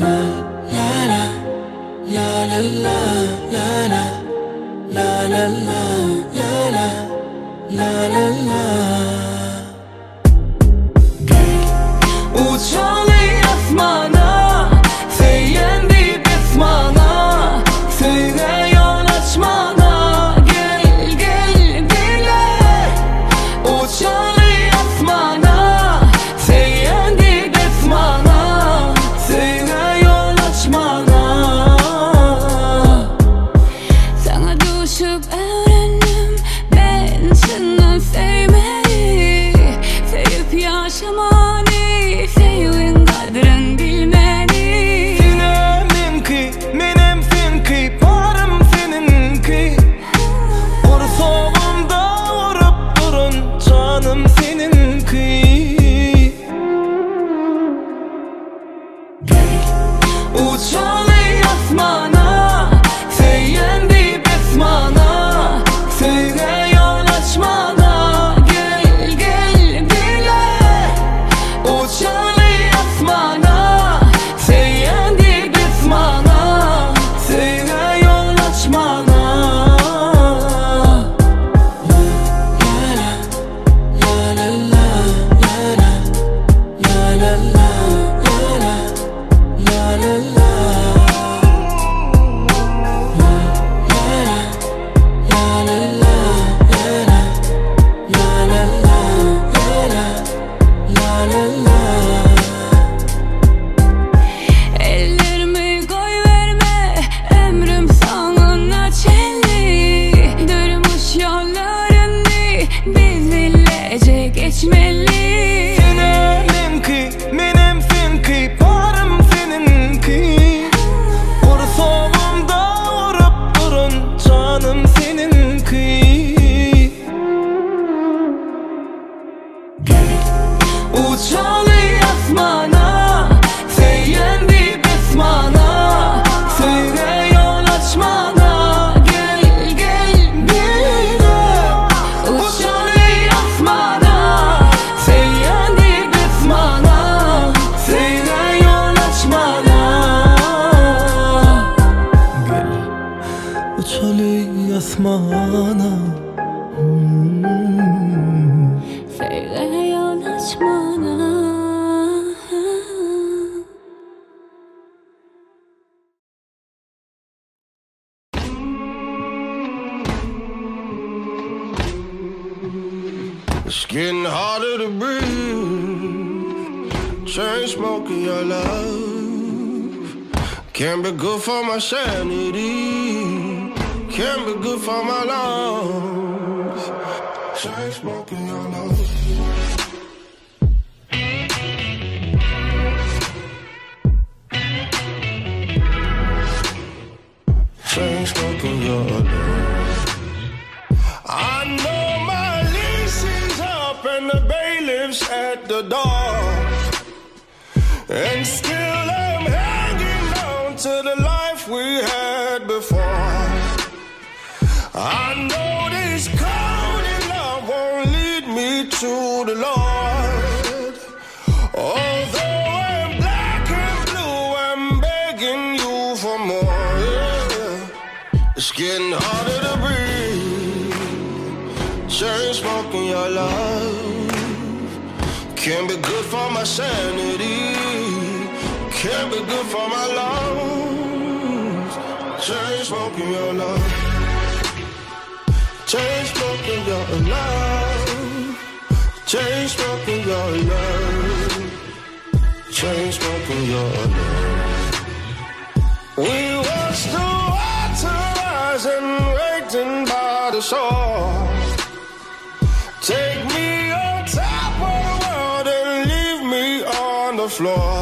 La la la la la la la la la la la la la la la la Uçaly asmana, söýen diýip esmana, Söýgä ýol açmana, gel, gel bile. Uçaly asmana, söýen diýip esmana, Söýgä ýol açmana. Saňa duşup öwrendim men çyndan söýmeli Söýüp ýaşamany, söýgiň gadryn bilmeli Senem meňki, menem seňki, barym seniňki Gursagymda urup duran janym seniňki Uçaly asmana, söýen diýip esmana, Söýgä ýol açmana, gel, gel bile. Uçaly asmana, söýen diýip esmana, Söýgä ýol açmana. La la la la la la la la la la la la la La la la la la la la la la la la la la Ellerimi goýberme, ömrüm soňuna çenli Durmuş ýollaryny biz bileje geçmeli Senem meňki, menem seňki, barym seniňki Gursagymda urup duran janym seniňki Uçaly asmana, söýen diýip esmana, Söýgä ýol açmana, gel, gel bile. Uçaly asmana, söýen diýip esmana, Söýgä ýol açmana. Gel uçaly asmana Söýgä ýol açmana. It's getting harder to breathe. Chain smoking your love. Can't be good for my sanity. Can't be good for my lungs. Chain smoking your love. Chain smoking your love. I know my lease is up and the bailiff's at the door. And still I'm hanging on to the life we had before. I know this cold love won't lead me to the Lord. Although I'm black and blue, I'm begging you for more. Yeah. It's getting harder to breathe. Chain smoking your love. Can't be good for my sanity. Can't be good for my lungs. Chain smoking your love. Chain smoking your love. Chain smoking your love. Chain smoking your love. We watch the water rising, waiting by the shore. Take me on top of the world and leave me on the floor.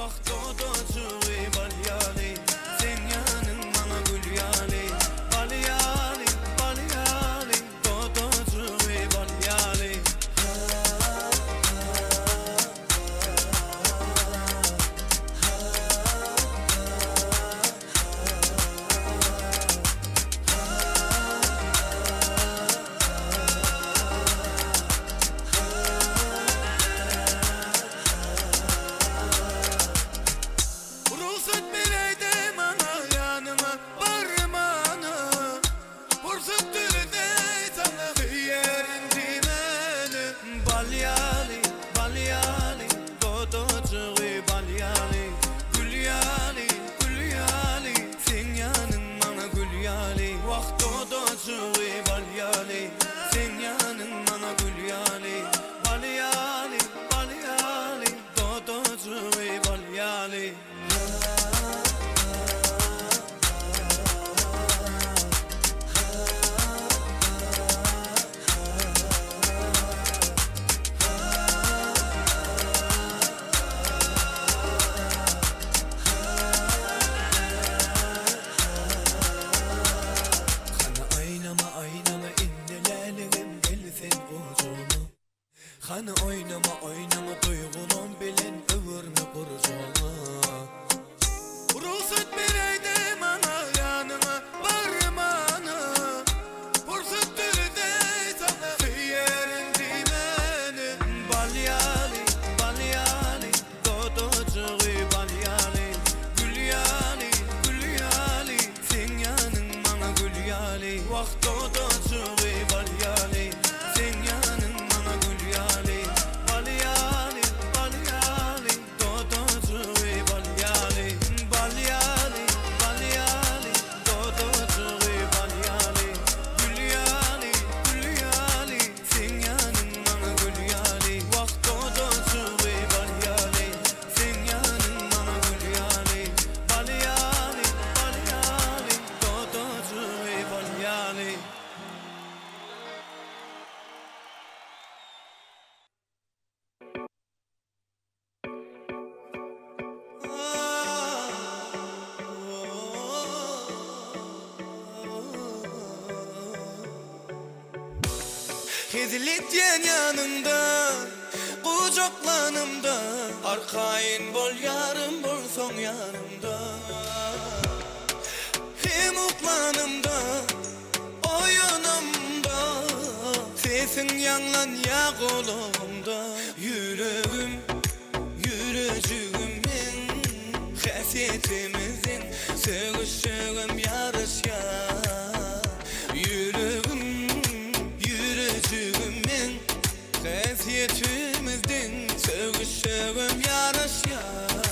Wah dodajygy bal ýaly Seň ýanyň maňa gül ýaly Bal ýaly, bal ýaly Dodajygy bal ýaly. Rugsat beräýde maňa ýanyňa barmana Pursat döredeý saňa söýerin diýmäne Bal ýaly, bal ýaly, dodajygy bal ýaly Gül ýaly, gül ýaly, seň ýanyň maňa gül ýaly Wah dodajygy bal ýaly, seň ýanyň maňa gül ýaly Bal ýaly, bal ýaly, dodajygy bal ýaly. Hany aýlama aýlama indi läligim gel sen gujagma Hany oýnama oýnama duýgulam bilen öwürme gurjagyňa Rugsat beräýde maňa ýanyňa barmana Pursat döredeý saňa söýerin diýmäne Bal ýaly bal ýaly dodajygy bal ýaly Gül ýaly gül ýaly seň ýanyň maňa gül ýaly Wah dodajygy bal ýaly seň ýanyň maňa gül ýaly Bal ýaly bal ýaly dodajygy bal ýaly Bal ýaly bal ýaly dodajygy bal ýaly Gül ýaly gül ýaly seň ýanyň maňa gül ýaly Wah dodajygy bal ýaly seň ýanyň maňa gül ýaly Bal ýaly bal ýaly dodajygy bal ýaly. Hezil etýän ýanyňda, gujaklanymda, Arkaýyn bol ýarym bolsaň ýanymda. Hem uklanymda, oýanamda, Sesiň ýaňlanýa gulagymda. Ýüregim, ýürejigim meň, Häsiýetimiziň sögüşjegem ýaraşýar. Ýüregim, ýürejigim meň, Häsiýetimizden sögüşjegem ýaraşýar.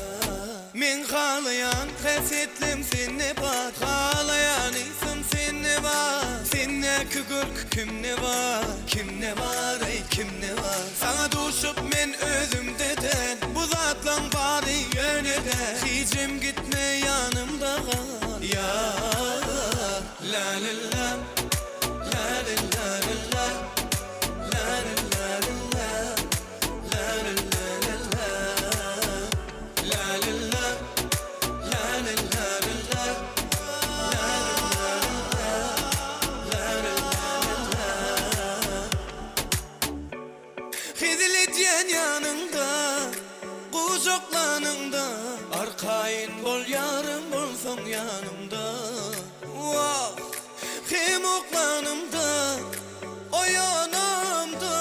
Meň halaýan häsiýetlem sende bar, Halaýan ysym sende bar. Sendäki görk kimde bar, Kimde bar, eý, kimde bar. Saňa duşup men özümde däl, Bu zatlaň bary ýöne däl. Hijem gitme ýanymda gal, ýar. La la la, la la la la la, la la la la la, la la la la la, la la la, la la la la la, la la la la la, la la la la. Hezil edýän ýanyňda, gujaklanyňda, Arkaýyn bol ýarym bolsaň ýanymda. Wah, hem uklanymda, oýanamda,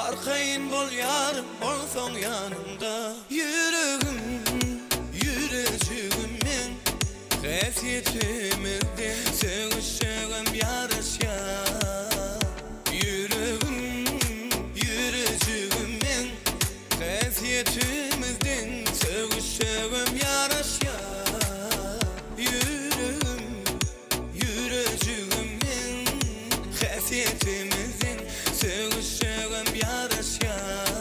Arkaýyn bol ýarym bolsaň ýanymda. Ýüregim, ýürejigim meň, Häsiýetimizden sögüşjegem ýaraşýar. Ýüregim, ýürejigim meň, Häsiýetimizden sögüşjegem ýaraşýar. Ýüregim, ýürejigim meň, Häsiýetimizden sögüşjegem ýaraşýar.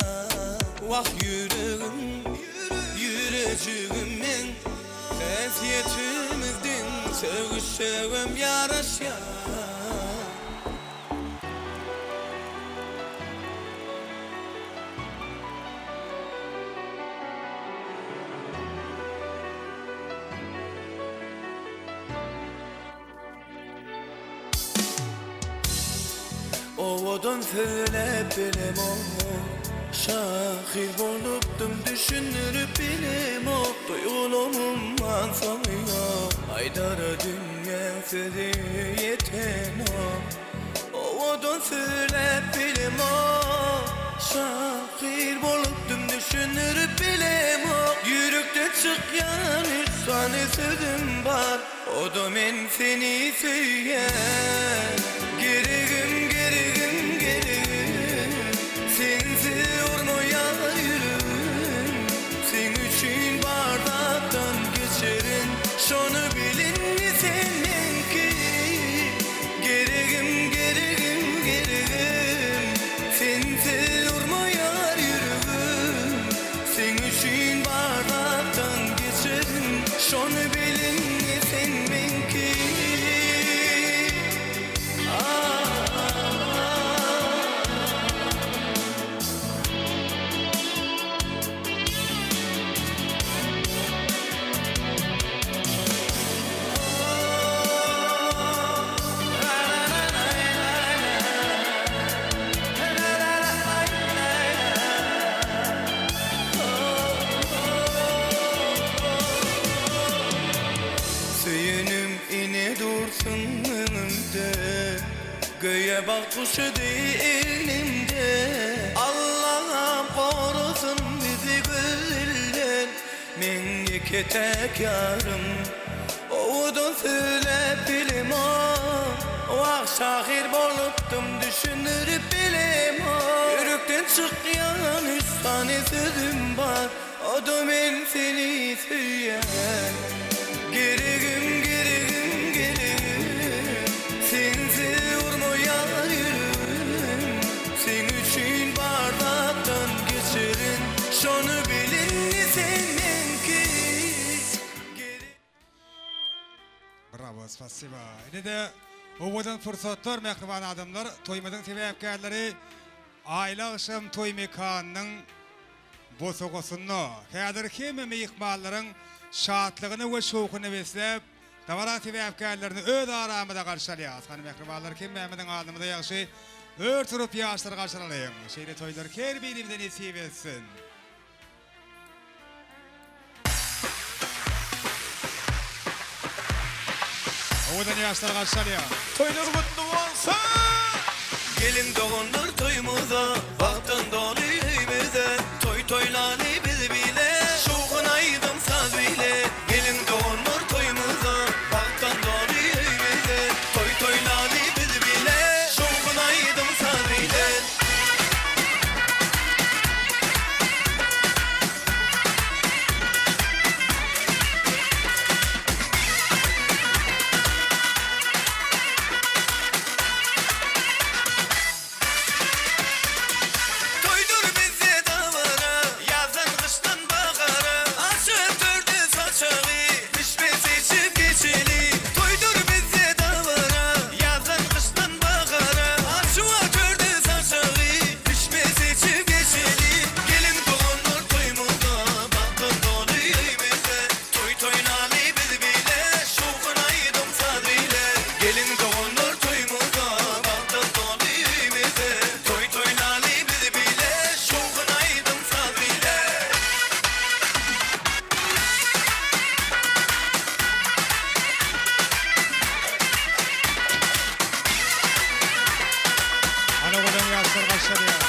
Wah, ýüregim, ýürejigim meň, Häsiýetimizden sögüşjegem ýaraşýar. Owadan söýläp bilemok Şahyr bolupdym düşündirip bilemok Duýgulamym soňy ýok Aýdara dünýäň sözi ýetenok Owadan söýläp bilemok Şahyr bolupdym düşündirip bilemok Ýürekden çykýan üç sany sözüm bar O-da men seni söýýän Geregim geregim geregim Sensiz urmaýar ýüregim Seň üçin bar zatdan geçerin Şony bil indi sen meňki Geregim geregim geregim Sensiz urmaýar ýüregim Seň üçin bar zatdan geçerin Şony bil indi sen meňki Söýenim ine dursuň öňümde Göýä bagt guşy deý egnimde Allam gorasyn bizi gözelden Meň ýeke-täk ýarym Owadan söýläp bilemok Wah şahyr bolupdym düşündirip bilemok Ýürekden çykýan üç sany sözüm bar O-da men seni söýýän Geregim geregim geregim Sensiz urmaýar ýüregim Seň üçin bar zatdan geçerin Şony bil indi sen meňki Bravo, spasiba. Ine-de owadan pursatlar mähriban adamlar, toýumyzyň sebäpkärleri Aýly agşam toý mekanynyň bosagasynda häzir hemme myhmanlaryň şatlygyny we şowhunyny besläp, dabara sebäpkärlerini öz aramyzda garşy alýarys. Hany mähribanlar hemmämiziň alnymyza ýagşy ör turup ýaşlary garşy alalyň. Şeýle toýlar her birimize nesip etsin. Owadan ýaşlar garşy alýar. Toýlar gutly bolsun! Geliň doganlar toýumyza, Bagtdan doly öýmüze, Toý toýlaly biz bile, Şowhun aýdym saz bile. Geliň doganlar toýumyza, Bagtdan doly öýmüze, Toý toýlaly biz bile, Şowhun aýdym saz bile. Toýdur bizde dabara, Ýazdan gyşdan bahara, Açyp törde saçagy, Pişme seçip geçeli. Toýdur bizde dabara, Ýazdan gyşdan bahara, Açyp törde saçagy, Pişme seçip geçeli. Geliň doganlar toýumyza, Bagtdan doly öýmüze, Toý toýlaly biz bile, Şowhun aýdym saz ile. Geliň doganlar toýumyza, Bagtdan doly öýmüze, Toý toýlaly biz bile, Şowhun aýdym saz ile. Hany owadan ýaşlar garşy alýar.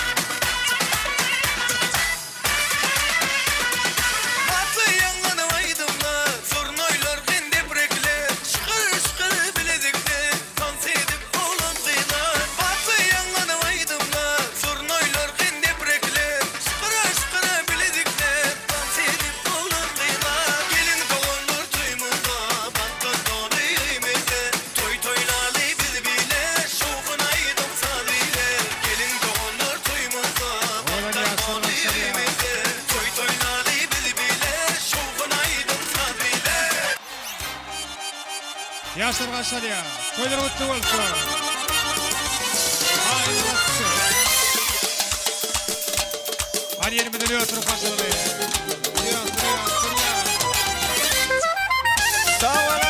Batly ýaňlanyp aýdymlar, Zurnaýlar hem deprekler, Şykyr-şykyr bilezikler, Tans edip oglan-gyzlar. Batly ýaňlanyp aýdymlar, Zurnaýlar hem deprekler, Şykyr-şykyr bilezikler, Tans edip oglan-gyzlar. Geliň doganlar toýumyza, Bagtdan doly öýmüze, Toý toýlaly biz bile, Şowhun aýdym-saz ile. Geliň doganlar toýumyza, Owadan Bagtdan ýaşlar doly garşy alýar. öýmüze, Toý toýlaly biz bile, Şowhun aýdym-saz ile. Ýaşlar garşy alýar. Toýlar gutly bolsun. Aýly bagtly. Hany ýerimizden ötürip garşy alaly. Ýa, ýa, ýa. Sag boluň!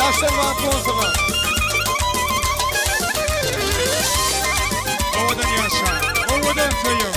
Ýaşlar bagtly bolsunlar. Owadan ýaşa, owadan söýüň.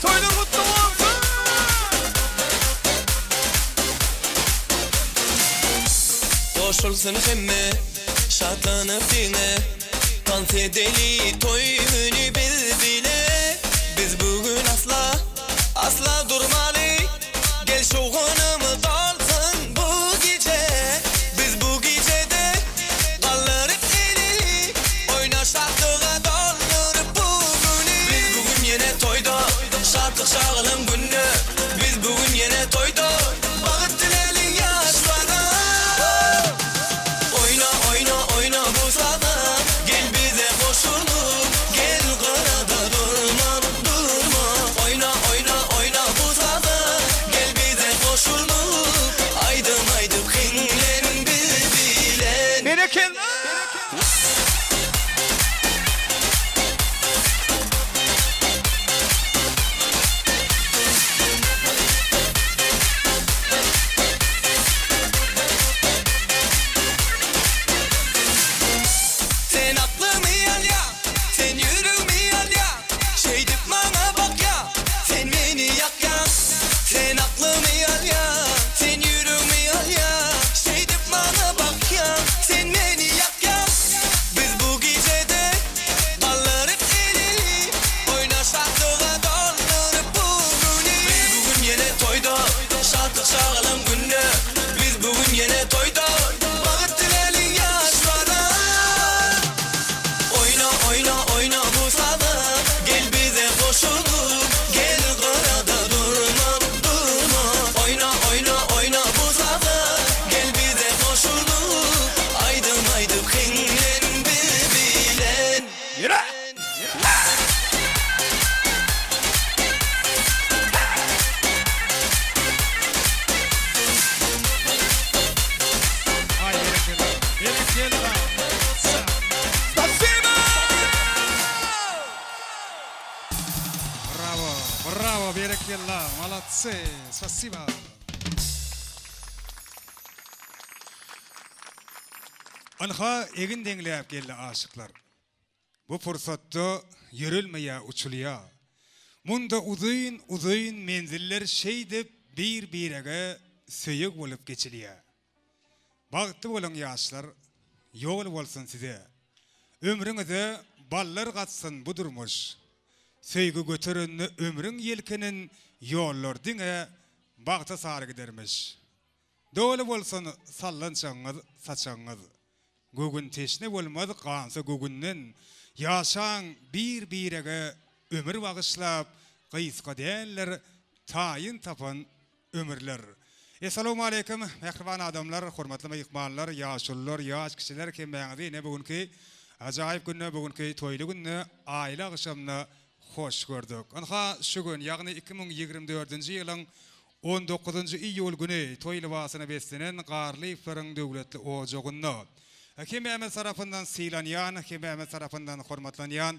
Toýlar gutly bolsun! Goşulsyn hemme şatlanyp diňe Tans edeli toý güni biz bile Biz bu gün asla asla durmaly Gel şowhunymyz dolsun bu gije Biz bu gijede galdyryp eli Oýna şatlyga dolduryp bu güni Biz bu gün ýene toýda Şatlyk şagalaň günde Biz bu gün ýene toýda Bagyt diläli ýaşlara Oýna oýna oýna bu saza Gel bize goşulyp Gel gyrada durma durma Oýna oýna oýna bu saza Gel bize goşulyp Aýdym aýdyp hiňlen biz bilen. Berekella! Sen aklymy alýa, sen ýüregimi alýa, Şeýdip maňa bakýa, sen meni ýakýaň. Sen aklymy alýa, sen ýüregimi alýa, Şeýdip maňa bakýa, sen meni ýakýaň. Biz bu gijede galdyryp elini, Oýna şatlyga dolduryp bu güni. Biz bu gün ýene toýda, şatlyk şagalaň günde, Biz bu gün ýene toýda, bagyt diläli ýaşlara. Oýna, oýna, oýna bu saza, Gel bize goşulyp, gel gyrada durma, durma. Oýna, oýna, oýna bu saza, Gel bize goşulyp, aýdym aýdyp hiňlen biz bilen. Ýöre! Aý berekella. Berekella. Spasiba! Bravo, bravo, berekella. Молодцы. Spasiba. Ynha egin deňläp geldi aşyklar. Bu pursatda ýörelmeýär, uçulýar. Munda uzyn, uzyn menziller şeýdip bir-birege söýeg bolup geçilýär. Bagtly boluň ýaşlar, ýol bolsun size. Ömrüňize ballar gatsyn bu durmuş. Söýgi göterende ömrüň ýelkenin ýollar diňe bagta sary gidermiş. Doly bolsun sallançagyňyz, saçagyňyz. Göwün teşne bolmaz gansa göwünden, Ýaşaň bir-birege ömür bagyşlap, Gysga däldir taýyn tapan ömürler. Essalawmaleýkim mähriban adamlar, hormatly myhmanlar, ýaşulular, ýaş kiçiler hemmäňizi ine bu günki ajaýyp günde, bu günki toýly günde, aýly agşamda hoş gördük. Ynha şu gün, ýagny 2024-nji ýylyň On dokuzynjy iýul güni toý lybasyna beslenen Garlyýewleriň döwletli ojagynda hemmämiz tarapyndan sylanýan, hemmämiz tarapyndan hormatlanýan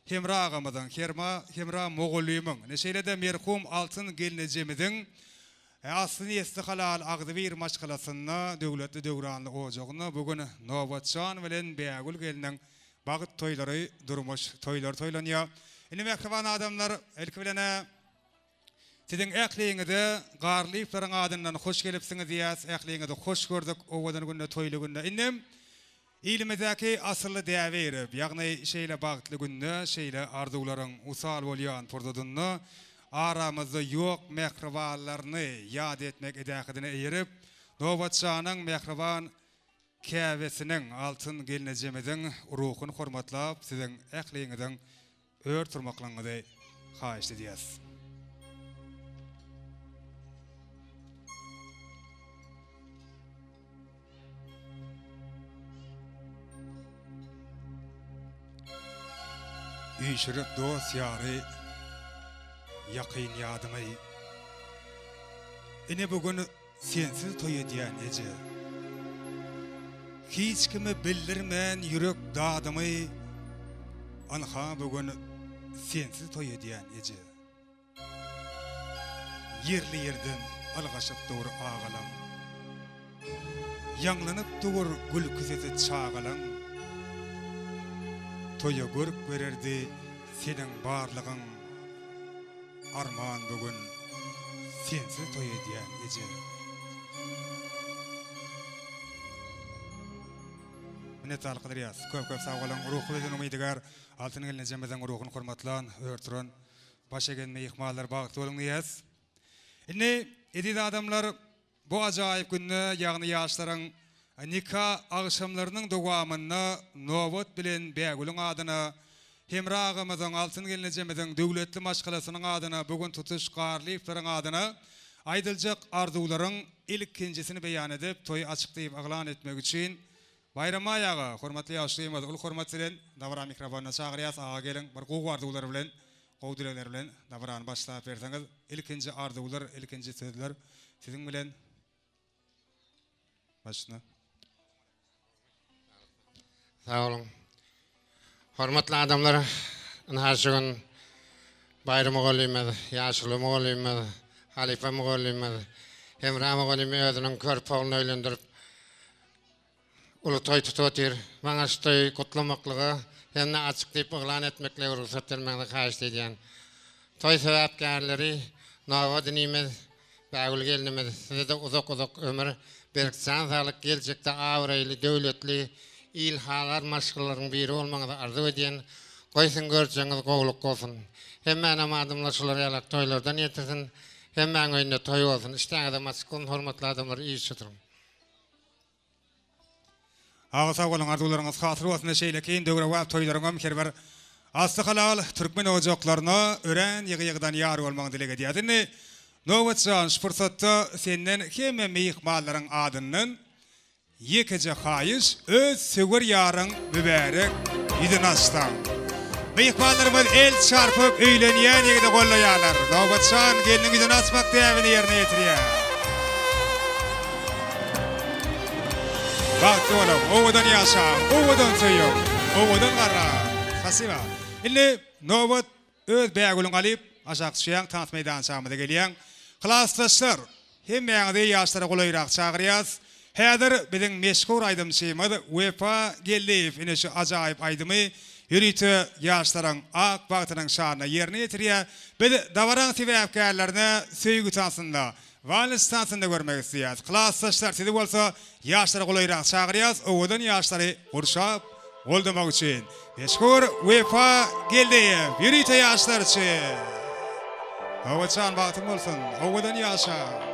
Hemra agamyzyň, Herma, Hemra mugallymyň, ine şeýle-de merhum Altyn gelnejemiziň asly-nesli halal agzybir maşgalasynda, döwletli döwranly ojagynda bu gün Nobatjan bilen Bägül gelniň Bagt toýlary, durmuş toýlary toýlanýar. Indi mähriban adamlar, ilki bilen-ä siziň ähliňize Garlyýewleriň adyndan hoş gelipsiňiz diýýäs. Ähliňizi hoş gördük owadan günde, toýly günde. Indem ilimizdäki asylly däbe eýerip, ýagny şeýle bagtly günde, şeýle arzuwlaryň wysal bolýan pursatynda aramyzda ýok mähribanlaryny ýat etmek edähedine eýerip, Nobatjanyň mähriban Käbesiniň, Altyn gelnejemiziň ruhuny hormatlap, siziň ähliňiziň ör turmaklygyňyzy haýyşt edýäs. Üýşürip dost-ýary, ýakyn-ýadymy. Ine bu gün Sensiz toý edýän eje. Hiç kime bildirmän ýürek dadymy Ynha bu gün sensiz toý edýän eje. Ýerli-ýerden ylgaşyp dur agalaň. Ýaňlanyp dur gülki sesi çagalaň. Toýa görk bererdi seniň barlygyň. Arman bu gün sensiz toý edýän eje. Minnetdarlyk bildirýäs. Köp köp sag boluň. Ruhy beden umydygär Altyn gelnejemiziň ruhuny hormatlan, ör turan, baş egen myhmanlar bagtly boluň diýýäs. Indi eziz adamlar Bu ajaýyp günde, ýagny ýaşlaryň nika agşamlarynyň dowamynda nobat bilen Bägülüň adyna, Hemra agamyzyň, Altyn gelnejemiziň döwletli maşgalasynyň adyna, bu gün tutuş Garlyýewleriň adyna aýdyljak arzuwlaryň ilkinjisini beýan edip, toýy açyk diýip yglan etmek üçin Baýramaý aga, hormatly ýaşulymyz, uly hormat bilen dabara mikrofonyna çagyrýas, aga geliň, bir gowy arzuwlar bilen, gowy dilegler bilen dabarany başlap berseňiz, ilkinji arzuwlar, ilkinji sözler siziň bilen. Başyna. Sag boluň. Hormatly adamlar, ynha şu gün Baýry mugallymyz, ýaşuly mugallymyz, halypa mugallymyz Hemra mugallym özüniň körpe ogluny öýlendirip, uly toý tutup otyr. Maňa şu toýy gutlamaklyga hem-de açyk diýip yglan etmeklige rugsat bermegiňizi haýyşt edýän. Toý sebäpkärleri Nobat inimiz, Bägül gelnimiz, size-de uzak-uzak ömür, berk jan saglyk, geljekde abraýly, döwletli, il halar maşgalalaryň biri bolmagyňyzy arzuw edýän. Goý siziň görjegiňiz gowulyk bolsun. Hemmänem adamlar şular ýalak toýlardan ýetirsin. Hemmäň öýünde toý bolsun. Işdäňizem açyk bolsun hormatly adamlar iş oturyň. Aga sag boluň arzuwlaryňyz hasyl bolsun şeýlekin döwrebap toýlaryňam her bir asly halal türkmen ojaklaryna örän ýygy ýygydan ýar bolmagyny dileg edýäs. Indi Nobat jan şu pursatda senden hemme myhmanlaryň adyndan Ýekeje haýyş öz söwer ýaryň mübärek ýüzüni açsaň. Myhmanlarymyz el çarpyp öýlenýän ýigidi gollaýarlar. Nobatjan gelniň ýüzüni açmak däbini ýerine ýetirýär. Bagtly boluň, owadan ýaşaň, owadan söýüň, owadan garraň. Spasiba. Indi nobat Öz bägülüňi alyp, aşak düşýäň, tans meýdançamyza gelýäň. Klasdaşlar, hemmäňizi ýaşlara golaýrak çagyrýas. Häzir biziň meşhur aýdymçymyz Wepa Geldiýew ine şu ajaýyp aýdymy ýörite ýaşlaryň ak bagtynyň şanyna ýerine ýetirýär. Biz dabaraň sebäpkärlerini söýgi tansynda, wals tansynda görmek isleýäris. Klasdaşlar, sizi bolsa Ýaşlara golaýrak çagyrýas owadan ýaşlary gurşap goldamak üçin. Meşhur Wepa Geldiýew ýörite ýaşlar üçin. Nobatjan bagtyň bolsun, owadan ýaşa.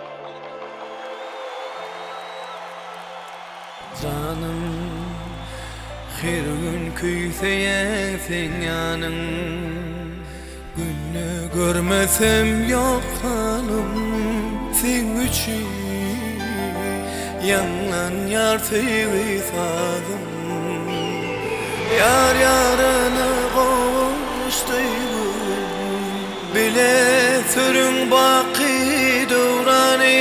Janym her gün küýseýän seň ýanyň Günde görmesem ýok halym seň üçin Ýaňlanýar söýgi sazym Ýar ýaryna gowuşdy bu gün Bile sürüň baky döwrany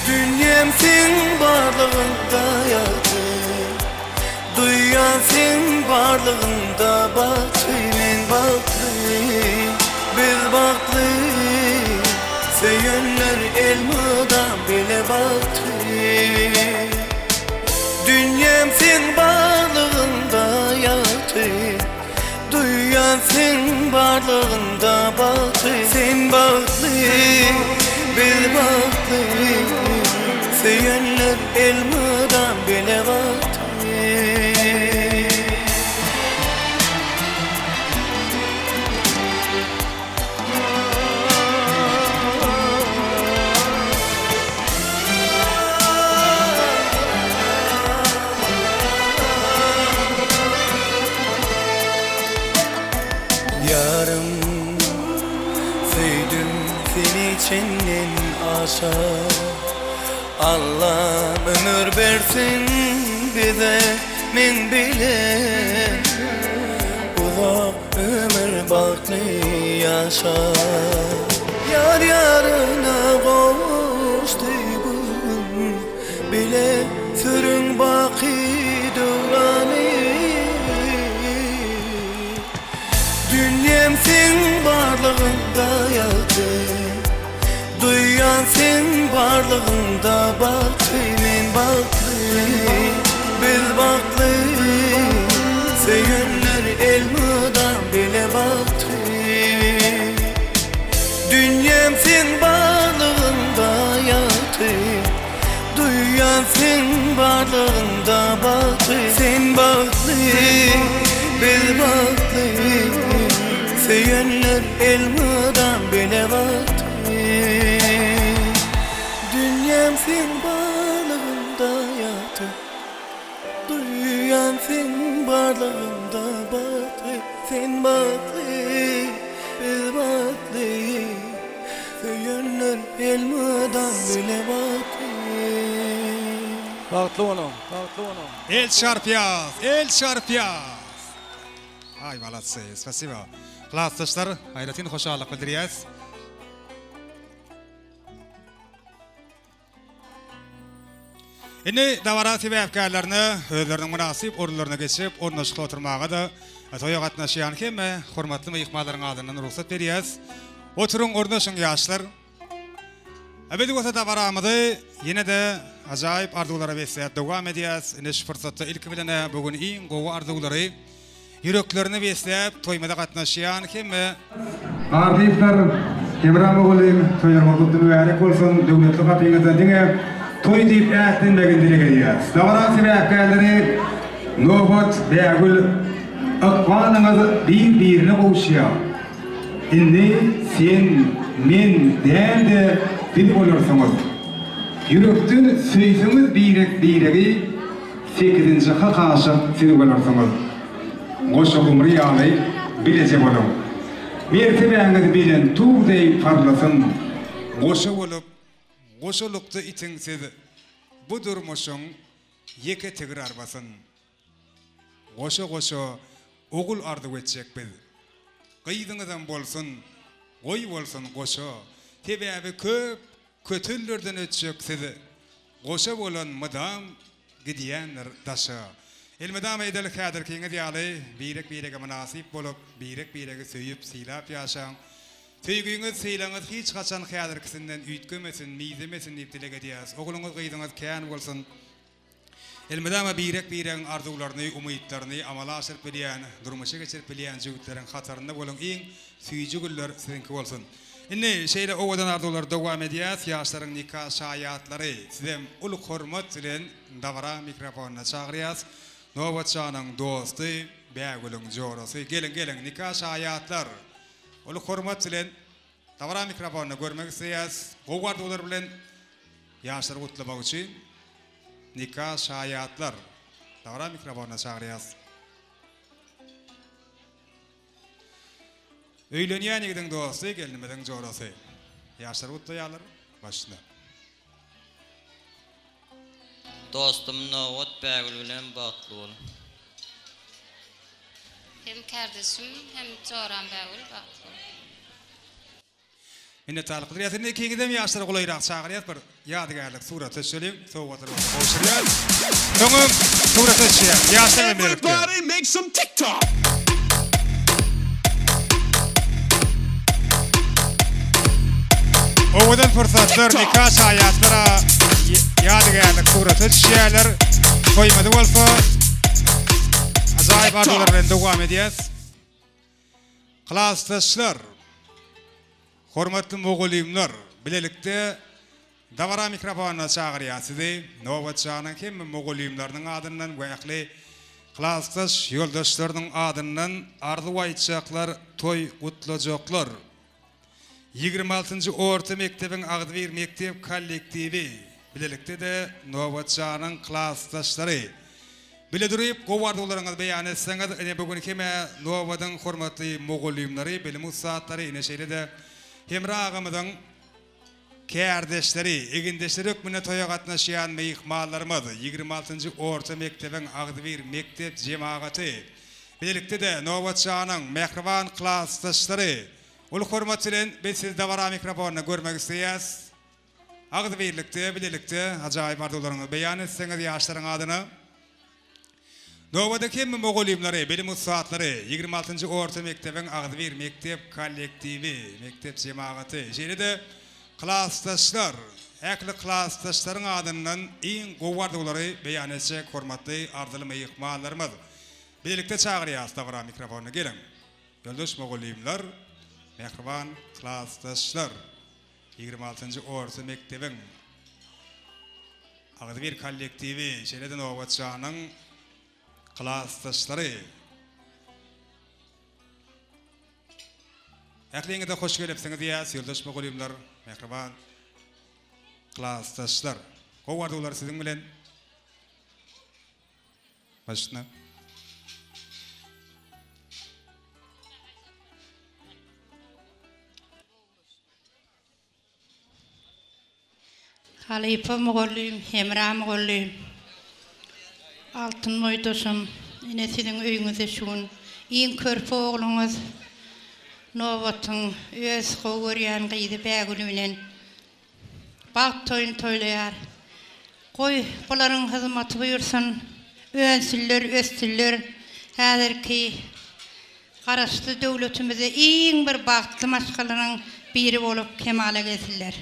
Dünýäm seň barlygyňda ýagty Duýýan seň barlygyňda bagty men bagtly Biz bagtly Söýenler elmydam bile bagtly Dünýäm seň barlygyňda ýagty. barlygynda bagtly Sen bagtly, biz bagtly Söýenler elmydam bile bagtly. Ýarym, söýdüm seni çenden aşa Allam ömür bersin bize men bilen Uzak ömür bagtly ýaşa. Ýar ýaryna gowuşdy bu gün Bile sürüň baky döwrany. Dünýäm seň barlygyňda ýagty Duýýan seň barlygyňda bagty Men bagtly, biz bagtly Söýenler elmydam bile bagtly Dünýäm seň barlygyňda ýagty Duýýan seň barlygyňda bagty Sen bagtly, biz bagtly Söýenler elmydam bile bagtly Dünýäm seň barlygyňda ýagty Duýýan seň barlygyňda bagtly Sen bagtly, biz bagtly Söýenler elmydam bile bagtly. Bagtly boluň, bagtly boluň. El çarpýas, el çarpýas. Aý maladsy, spasibo. Klasdaşlar, aýratyn hoşallyk bildirýäs. Indi dabara sebäpkärlerine özleriniň mynasyp orunlaryna geçip, ornaşykly oturmaga-da toýa gatnaşýan hemme hormatly myhmanlaryň adyndan rugsat berýäs. Oturyň, ornaşyň ýaşlar. Biz bolsa dabaramyzy ýene-de ajaýyp arzuwlara besläp dowam edýäs. Ine şu pursatda ilki bilen-ä bu gün iň gowy arzuwlary Ýüreklerini besläp, toýumyza gatnaşýan hemme. Ardyýewler, Hemra mugallym, toýlaryňyz gutly mübärek bolsun, döwletli gapyňyzda diňe toý diýip ätlenmegini dileg edýäris. Dabara sebäpkärleri Nobat, Bägül, ykbalyňyz bir-birine gowuşýar. Indi sen, men däl-de biz bolarsyňyz. Ýürekden söýseňiz birek-biregi, Sekizinji hak aşyk siz bolarsyňyz. Goşa gumry ýaly bileje boluň. Mertebäňiz belent tug deý parlasyn. Goşa bolup, goşalykda itiň siz bu durmuşyň ýeke tigir arbasyn. Goşa-goşa ogul arzuw etjek biz. Gyzyňyzam bolsun, goý bolsun goşa. Sebäbi köp kötellerden ötjek siz. Goşa bolan mydam gidýändir daşa. Elmydama edil häzirkiňiz ýaly birek-birege mynasyp bolup, birek-biregi söýüp, sylap ýaşaň. Söýgüňiz, sylagyňyz hiç haçan häzirkisinden üýtgemesin, mizemesin diýip dileg edýäris. Ogluňyz, gyzyňyz kän bolsun. Elmydama birek-biregiň arzuwlaryny, umytlaryny amala aşyryp bilýän, durmuşa geçirip bilýän jübütleriň hatarynda boluň iň süýji günler siziňki bolsun. Indi şeýle owadan arzuwlary dowam edýäs, ýaşlaryň nika şaýatlary sizem uly hormat bilen dabara mikrofonyna çagyrýas. Nobatjanyň dosty, Bägülüň jorasy geliň geliň nika şaýatlar uly hormat bilen dabara mikrofonyna görmek isleýäs. Gowy arzuwlar bilen ýaşlary gutlamak üçin nika şaýatlar dabara mikrofonyna çagyrýas. Öýlenýän ýigidiň dosty, gelnimiziň jorasy. Ýaşlar gutlaýarlar, başyna. Dostum Nobat Bägül bilen bagtly bol. Hem kärdeşim hem joram Bägül bagtly bol. Minnetdarlyk bildirýäs. Indi ikiňizem ýaşlary golaýrak çagyrýas bir ýadygärlik surata düşeliň. Sowgatlar bolsa gowşurýas. Soňam surata düşýäs. Ýaşlar bilen birlikde. Everybody make some TikTok. Owadan pursatlar nika şaýatlara ýadygärlik surata düşýärler. Toýumyzy bolsa ajaýyp arzuwlar bilen dowam edýäs. Klasdaşlar, hormatly mugallymlar, bilelikde dabara mikrofonyna çagyrýas sizi. Nobatjanyň hemme mugallymlarynyň adyndan we ähli klasdaş ýoldaşlarynyň adyndan arzuw aýtjaklar, toý gutlajaklar. 26-njy orta mekdebiň agzybir mekdep kollektiwi, bilelikde-de Nobatjanyň klasdaşlary. Bile durup, gowy arzuwlaryňyzy beýan etseňiz, ine bu gün hem-ä Nobadyň hormatly mugallymlary, bilim ussatlary, ine şeýle-de Hemra agamyzyň kärdeşleri, egindeşleri hökmünde toýa gatnaşýan myhmanlarymyz, 26-njy orta mekdebiň agzybir mekdep jemagaty, bilelikde-de Nobatjanyň mähriban klasdaşlary, Uly hormat bilen biz sizi dabara mikrofonynda görmek isleýäs. Agzybirlikde, bilelikde ajaýyp arzuwlaryňyzy beýan etseňiz ýaşlaryň adyna. Nobadaky hemme mugallymlary, bilim ussatlary, 26-njy orta mekdebiň agzybir mekdep kollektiwi, mekdep jemagaty, şeýle-de klasdaşlar, ähli klasdaşlaryň adyndan iň gowy arzuwlary beýan etjek hormatly arzyly myhmanlarymyz. Bilelikde çagyrýas dabara mikrofonyna geliň. Ýoldaş mugallymlar, mähriban klasdaşlar! 26-njy orta mekdebiň agzybir kollektiwi, şeýle-de Nobatjanyň klasdaşlary! Ähliňize hoş gelipsiňiz diýýäs, ýoldaş mugallymlar, mähriban klasdaşlar! Gowy arzuwlar siziň bilen! Başyna. Halypa mugallym, Hemra mugallym, altyn boýdaşym, ine siziň öýüňizde şu gün iň körpe ogluňyz Nobatyň öz gowy görýän gyzy Bägüli bilen Bagt toýuny toýlaýar. Goý, bularyň hyzmaty buýursyn, önsünler, össünler, häzirki Garaşsyz döwletimizde iň bir bagtly maşgalanyň biri bolup kemala gelsinler.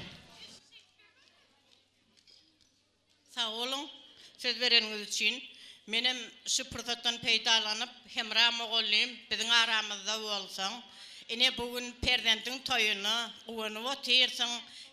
Sag boluň, söz bereniňiz üçin. Menem şu pursatdan peýdalanyp, Hemra mugallym, biziň aramyzda bolsaň, ine bu gün perzendiň toýuna guwanyp otyrsyň,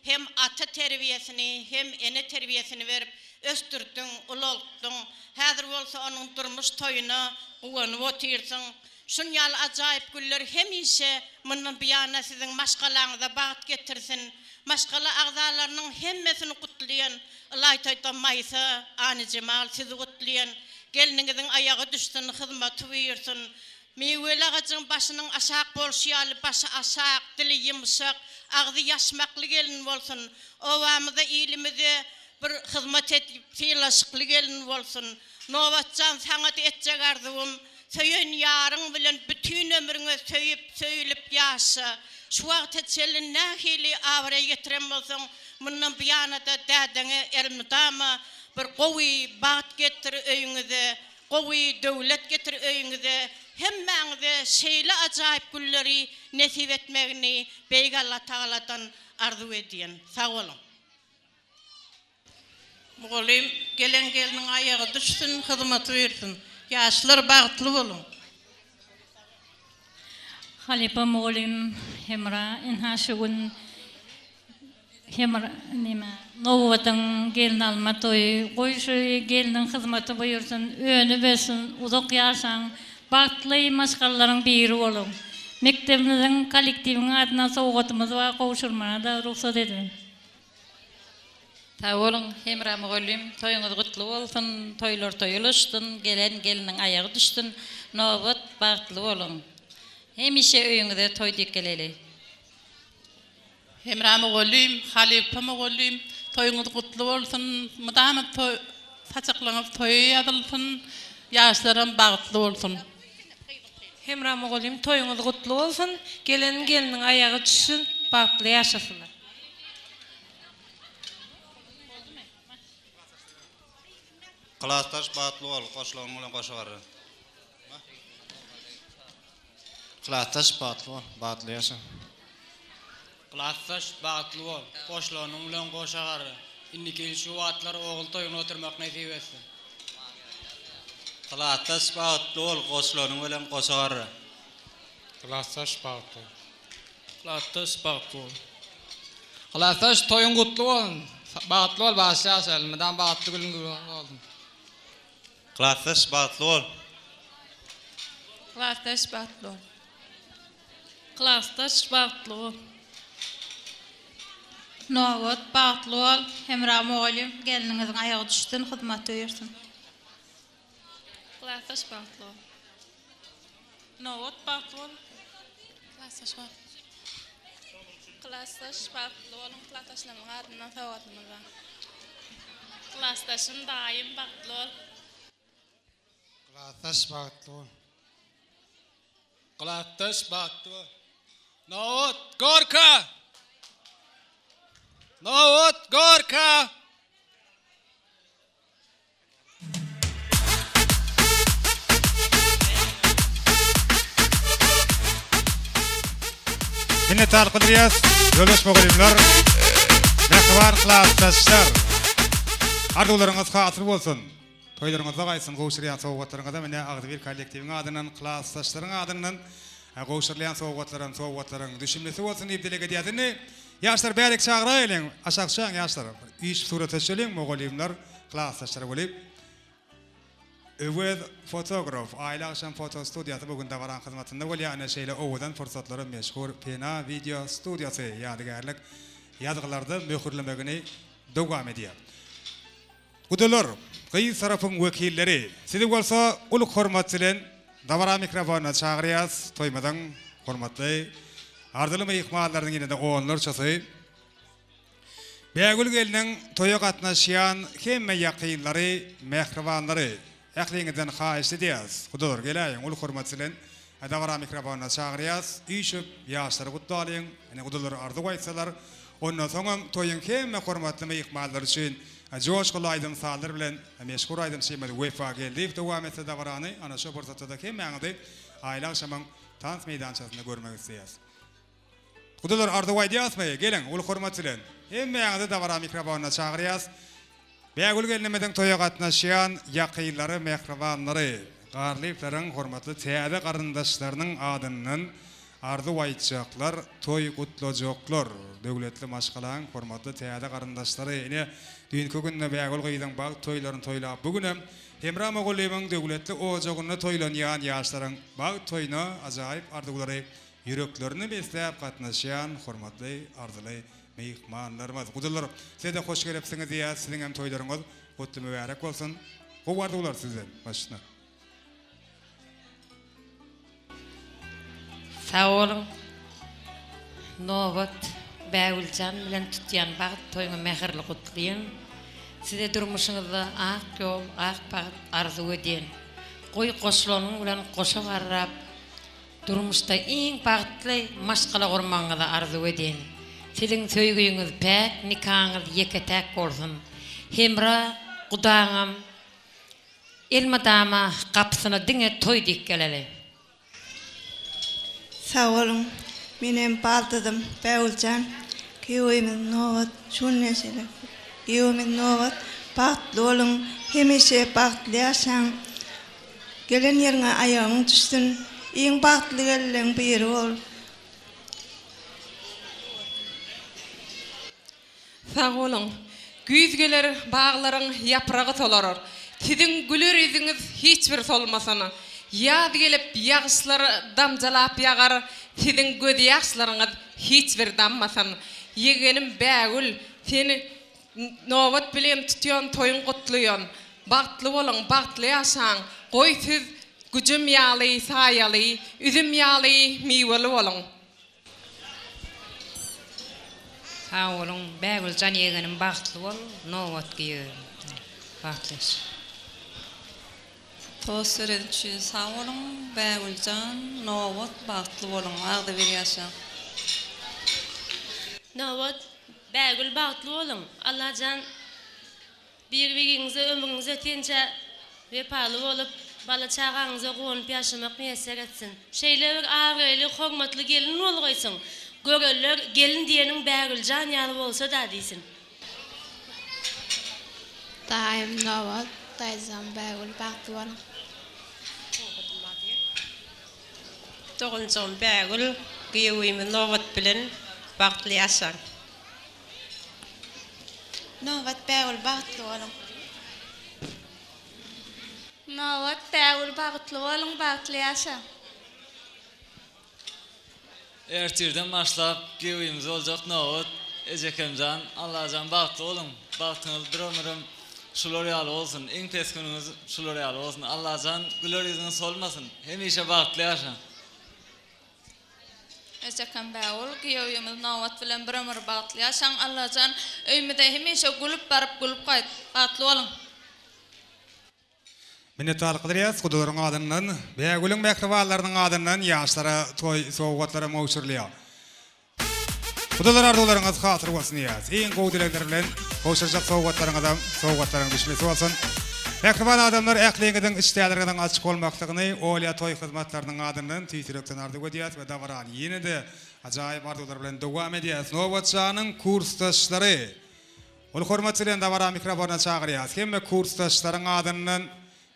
hem ata terbiýesini, hem ene terbiýesini berip ösdürdiň, ulaltdyň, häzir bolsa onuň durmuş toýuna guwanyp otyrsyň. Şun ýaly ajaýyp günler hemişe mundan buýana siziň maşgalaňyza bagt getirsin. Maşgala agzalarynyň hemmesini gutlaýan, ylaýta-da Maýsa, Anyjemal sizi gutlaýan. Gelniňiziň aýagy düşsün, hyzmaty buýursyn. Miweli agajyň başynyň aşak bolşy ýaly başy aşak, dili ýumşak, agzy ýaşmakly gelin bolsun. Obamyza, ilimize bir hyzmat edip, sylaşykly gelin bolsun. Nobatjan saňa-da etjek arzuwym, Söýen ýaryň bilen bütin ömrüňe söýüp, söýülip ýaşa. Şu wagta çenli nähili abraý getiren bolsaň, mundan buýana-da dädeňe elmydama bir gowy bagt getir öýüňize, gowy döwlet getir öýüňize. Hemmäňize şeýle ajaýyp günleri nesip etmegini Beýik Allatagaladan arzuw edýän. Sag boluň. Mugallym, gelen gelniň aýagy düşsün, hyzmaty buýursyn. Ýaşlar bagtly boluň. Halypa mugallym Hemra ynha şu gün Hemra neme Nobadyň gelin alma toýy goý şu gelniň hyzmaty buýursyn önüp ösün uzak ýaşaň bagtly maşgalalaryň biri boluň mekdebimiziň kollektiwiň adyndan sowgatymyz bar gowşurmana-da rugsat ediň. Sag boluň Hemra mugallym toýuňyz gutly bolsun toýlar toýa ulaşsyn gelen gelniň aýagy düşsün nobat bagtly boluň hemişe öýüňize toý diýip geleli. Hemra mugallym halypa mugallym toýuňyz gutly bolsun mydama toý saçaklaryňyz toýa ýazylsyn ýaşlaram bagtly bolsun. Hemra mugallym toýuňyz gutly bolsun gelen gelniň aýagy düşsün bagtly ýaşasynlar. Klasdaş bagtly bol, goşlagyň bilen goşa bar. Klasdaş bagtly bol, bagtly ýaşa. Klasdaş bagtly bol, goşlagynyň bilen goşa garra. Indiki ýyl şu wagtlar ogul toýuny oturmak nesip etsin. Klasdaş bagtly bol, goşlagynyň bilen goşa garra. Klasdaş bagtly bol. Klasdaş bagtly bol. Klasdaş toýuň gutly bolsun. Bagtly bol bagşy ýaşa elmydam bagtly gülüň bolsun. Klasdaş bagtly bol. Klasdaş bagtly bol. Klasdaş bagtly bol. Nobat bagtly bol. Hemra mugallym gelniňiziň aýagy düşsün hyzmaty buýursyn. Klasdaş bagtly bol. Nobat bagtly bol. Klasdaş bagtly. Klasdaş bagtly boluň klasdaşlarymyň adyndan sowgatymyz bar. Klasdaşym daýym bagtly bol. Klasdaş bagtly bol. Klasdaş bagtly bol. Nobat gorka! Nobat gorka! Minnetdarlyk bildirýäs, ýoldaş mugallymlar, mähriban klasdaşlar! Arzuwlaryňyz hasyl bolsun! Toýlaryňyzda gaýtsyn gowşurýan sowgatlaryňyza mine agzybir kollektiwiň adyndan, klasdaşlaryň adyndan gowşurylýan sowgatlaram sowgatlaryň düşümlisi bolsun diýip dileg edýäs. Indi ýaşlar bärik çagyraýlyň, aşak düşäň ýaşlar. Üýşüp surata düşeliň, mugallymlar, klasdaşlar bolup. Öwez fotograf, Aýly agşam foto studiýasy bu gün dabaraň hyzmatynda bolýar. Ine şeýle owadan pursatlara meşhur Pena wideo studiýasy ýadygärlik ýazgylarda möhürlemegini dowam edýär. Gudalar, gyz tarapyň wekilleri, sizi bolsa uly hormat bilen dabara mikrofonyna çagyrýas. Toýumyzyň hormatly arzyly myhmanlarynyň ýene-de onlarçasy Bägül gelniň toýa gatnaşýan hemme ýakynlary, mähribanlary, ähliňizden haýyşt edýäs, gudalar geläýiň, uly hormat bilen dabara mikrofonyna çagyrýas, üýşüp ýaşlary gutlalyň, ine gudalar arzuw aýtsalar, ondan soňam toýuň hemme hormatly myhmanlary üçin joşguly aýdym-sazlar bilen meşhur aýdymçymyz Wepa Geldiýew dowam etse dabarany, ana şo pursatda-da hemmäňizi Aýly agşamyň tans meýdançasynda görmek isleýäs. Gudalar arzuw aýdýasmy? Geliň, uly hormat bilen, hemmäňizi dabara mikrofonyna çagyrýas. Bägül gelnimiziň toýa gatnaşýan ýakynlary, mähribanlary, Garlyýewleriň hormatly täze garyndaşlarynyň adyndan arzuw aýtjaklar, toý gutlajaklar, döwletli maşgalaň hormatly täze garyndaşlary, ine, düýnki günde Bägül gyzyň bagt toýlaryny toýlap, bu günem Hemra mugallymyň döwletli ojagynda toýlanýan ýaşlaryň bagt toýuna ajaýyp arzuwlary Ýüreklerini besläp gatnaşýan hormatly arzyly myhmanlarymyz. Guzular size-de hoş gelipsiňiz diýýäs, siziň hem toýlaryňyz gutly mübärek bolsun. Gowy arzuwlar sizden başyna. Sag boluň. Nobat Bägüljan bilen tutýan bagt toýuňy mähirli gutlaýan. Size durmuşyňyzda ak ýol, ak bagt arzuw edýän. Goý goşulanyň bilen goşa garrap, Durmuşda iň bagtly maşgala gurmagyňyzy arzuw edýän. Siziň söýgüňiz päk, nikaňyz ýeke-täk bolsun. Hemra gudaňam elmydama gapysyna diňe toý diýip geleli. Sag boluň. Menem baldyzym Bägüljan giýewimiz Nobat şu gün men şeýle giýewimiz Nobat bagtly boluň hemişe bagtly ýaşaň. Gelen ýeriňe aýagyň düşsün, iň bagtly gelinleň biri bol. Sag boluň. Güýz geler, baglaryň ýapragy solar. Siziň güler ýüzüňiz hiç bir solmasyn. Ýaz gelip, ýagyşlar damjalap ýagar, siziň gözýaşlaryňyz hiç bir dammasyn. Ýegenim Bägül, seni Nobat bilen tutýan toýuň gutlaýan. Bagtly boluň, bagtly ýaşaň. Goý siz güjüm ýaly saýaly, üzüm ýaly miweli boluň. Sag boluň Bägüljan ýegenim bagtly bol Nobat giýewim bagtly ýaşa. Tost beren üçin sag boluň Bägüljan Nobat bagtly boluň agzybir ýaşaň. Nobat Bägül bagtly boluň Allajan bir biriňize ömrüňiz ötinçä wepaly bolup bala çagaňyza guwanyp ýaşamak miýesser etsin. Şeýle bir abraýly hormatly gelin bolgaýsyň görenler gelin diýeniň Bägüljan ýaly bolsada diýsin. Daýym Nobat, daýzam Bägül bagtly boluň. Doganjygym Bägül, giýewimiz Nobat bilen bagtly ýaşaň. Nobat, Bägül bagtly boluň. Nobat, Bägül bagtly boluň, bagtly ýaşaň. Ertirden başlap giýewimiz boljak Nobat, Ejekemjan, Allajan bagtly boluň, bagtyňyz bir ömürem şular ýaly bolsun, iň pes günüňiz şular ýaly bolsun, Allajan güler ýüzüňiz solmasyn, hemişe bagtly ýaşaň. Ejekem Bägül, giýewimiz Nobat bilen bir ömür bagtly ýaşaň, Allajan öýümize hemişe gülüp baryp gülüp gaýt, bagtly boluň. Minnetdarlyk bildirýäris gudalaryň adyndan, Bägülüň mähribanlarynyň adyndan ýaşlara toý sowgatlaram gowşurylýar. Gudalar arzuwlaryňyz hasyl bolsun diýýäris. Iň gowy dilegler bilen gowşurjak sowgatlaryňyzam sowgatlaryň düşmesi bolsun. Mähriban adamlar ähliňiziň işdäleriňiziň açyk bolmaklygyny Olýa toý hyzmatlarynyň adyndan tüýs ýürekden arzuw edýäris we dabarany ýene-de ajaýyp arzuwlar bilen dowam edýäris. Nobatjanyň kursdaşlary Uly hormat bilen dabara mikrofona çagyrýas. Hemme kursdaşlaryň adyndan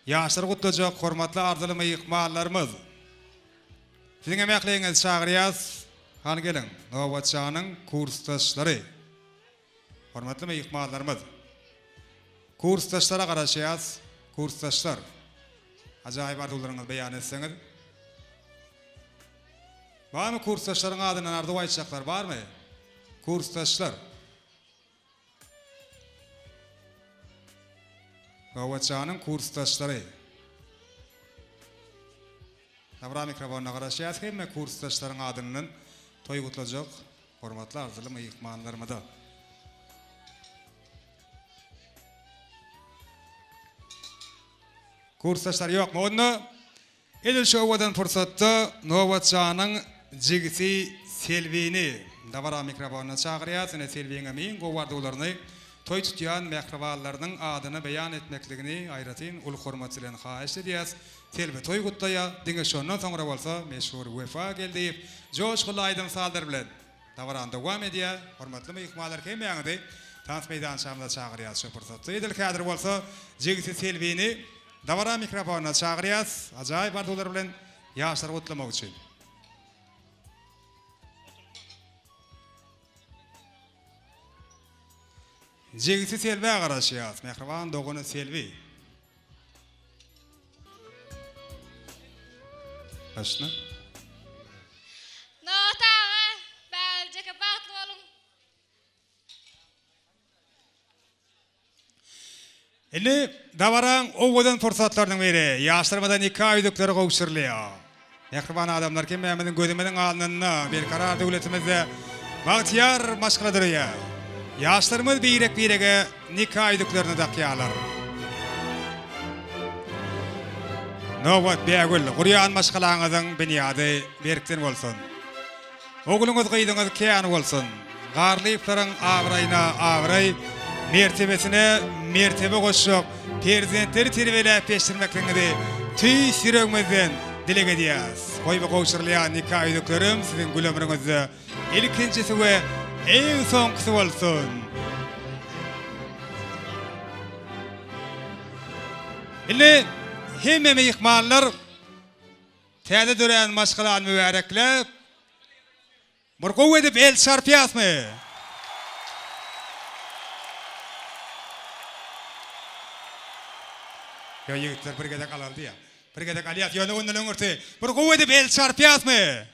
ýaşlary gutlajak hormatly arzyly myhmanlarymyz. Siziň hem ähliňizi çagyrýas. Hany geliň, Nobatjanyň kursdaşlary. Hormatly myhmanlarymyz. Kursdaşlara garaşýas. Kursdaşlar. Ajaýyp arzuwlaryňyzy beýan etseňiz. Barmy kursdaşlaryň adyndan arzuw aýtjaklar barmy? Kursdaşlar. Nobatjanyň kursdaşlary. Dabara mikrofonyna garaşýas hemme kursdaşlaryň adyndan toý gutlajak hormatly arzyly myhmanlarymyza. Kursdaşlar ýokmy onda? Edil şu owadan pursatda Nobatjanyň jigisi Selbini dabara mikrofonyna çagyrýas. Ine Selbiňem iň gowy arzuwlaryny toý tutýan mähribanlarynyň adyna beýan etmekligini aýratyn uly hormat bilen haýyşt edýäs. Selbi toý gutlaýar, diňe şondan soňra bolsa meşhur Wepa Geldiýew joşgunly aýdym-sazlar bilen dabarany dowam edýär. Hormatly myhmanlar hemmäňizi tans meýdançamyza çagyrýas şu pursatda. Edil häzir bolsa jigisi Selbini Dabara mikrofonyna çagyrýas, ajaýyp arzuwlar bilen ýaşlary gutlamak üçin. Jigisi Selbä garaşýas, mähriban dogany Selbi. Başla. Nobat aga, Bägüljeke bagtly boluň. Indi dabaraň owadan pursatlarynyň biri, ýaşlarymyza nika ýüzükleri gowşurylýar. Mähriban adamlar, hemmämiziň gözümiziň alnynda Berkarar döwletimizde bagtyýar maşgala döreýär. Ýaşlarymyz birek-birege nika ýüzüklerini dakýarlar. Nobat Bägül, gurýan maşgalaňyzyň binýady berkden bolsun! Ogluňyz gyzyňyz kän bolsun. Garlyýewleriň abraýyna abraý, mertebesine mertebe goşjak perzentleri terbiýeläp ýetişdirmekligiňizi tüýs ýüregimizden dileg edýäris. Goý bu gowşurylýan nika ýüzüklerem siziň gül ömrüňizde ilkinjisi we iň soňkusy bolsun. Indi hemme myhmanlar Täze dörän maşgalany mübärekläp, bir gowy edip el çarpýasmy? Ýo ýigitler bir gezek alaly diýýär. Bir gezek alýas, ýöne ondan öňürti bir gowy edip el çarpýasmy?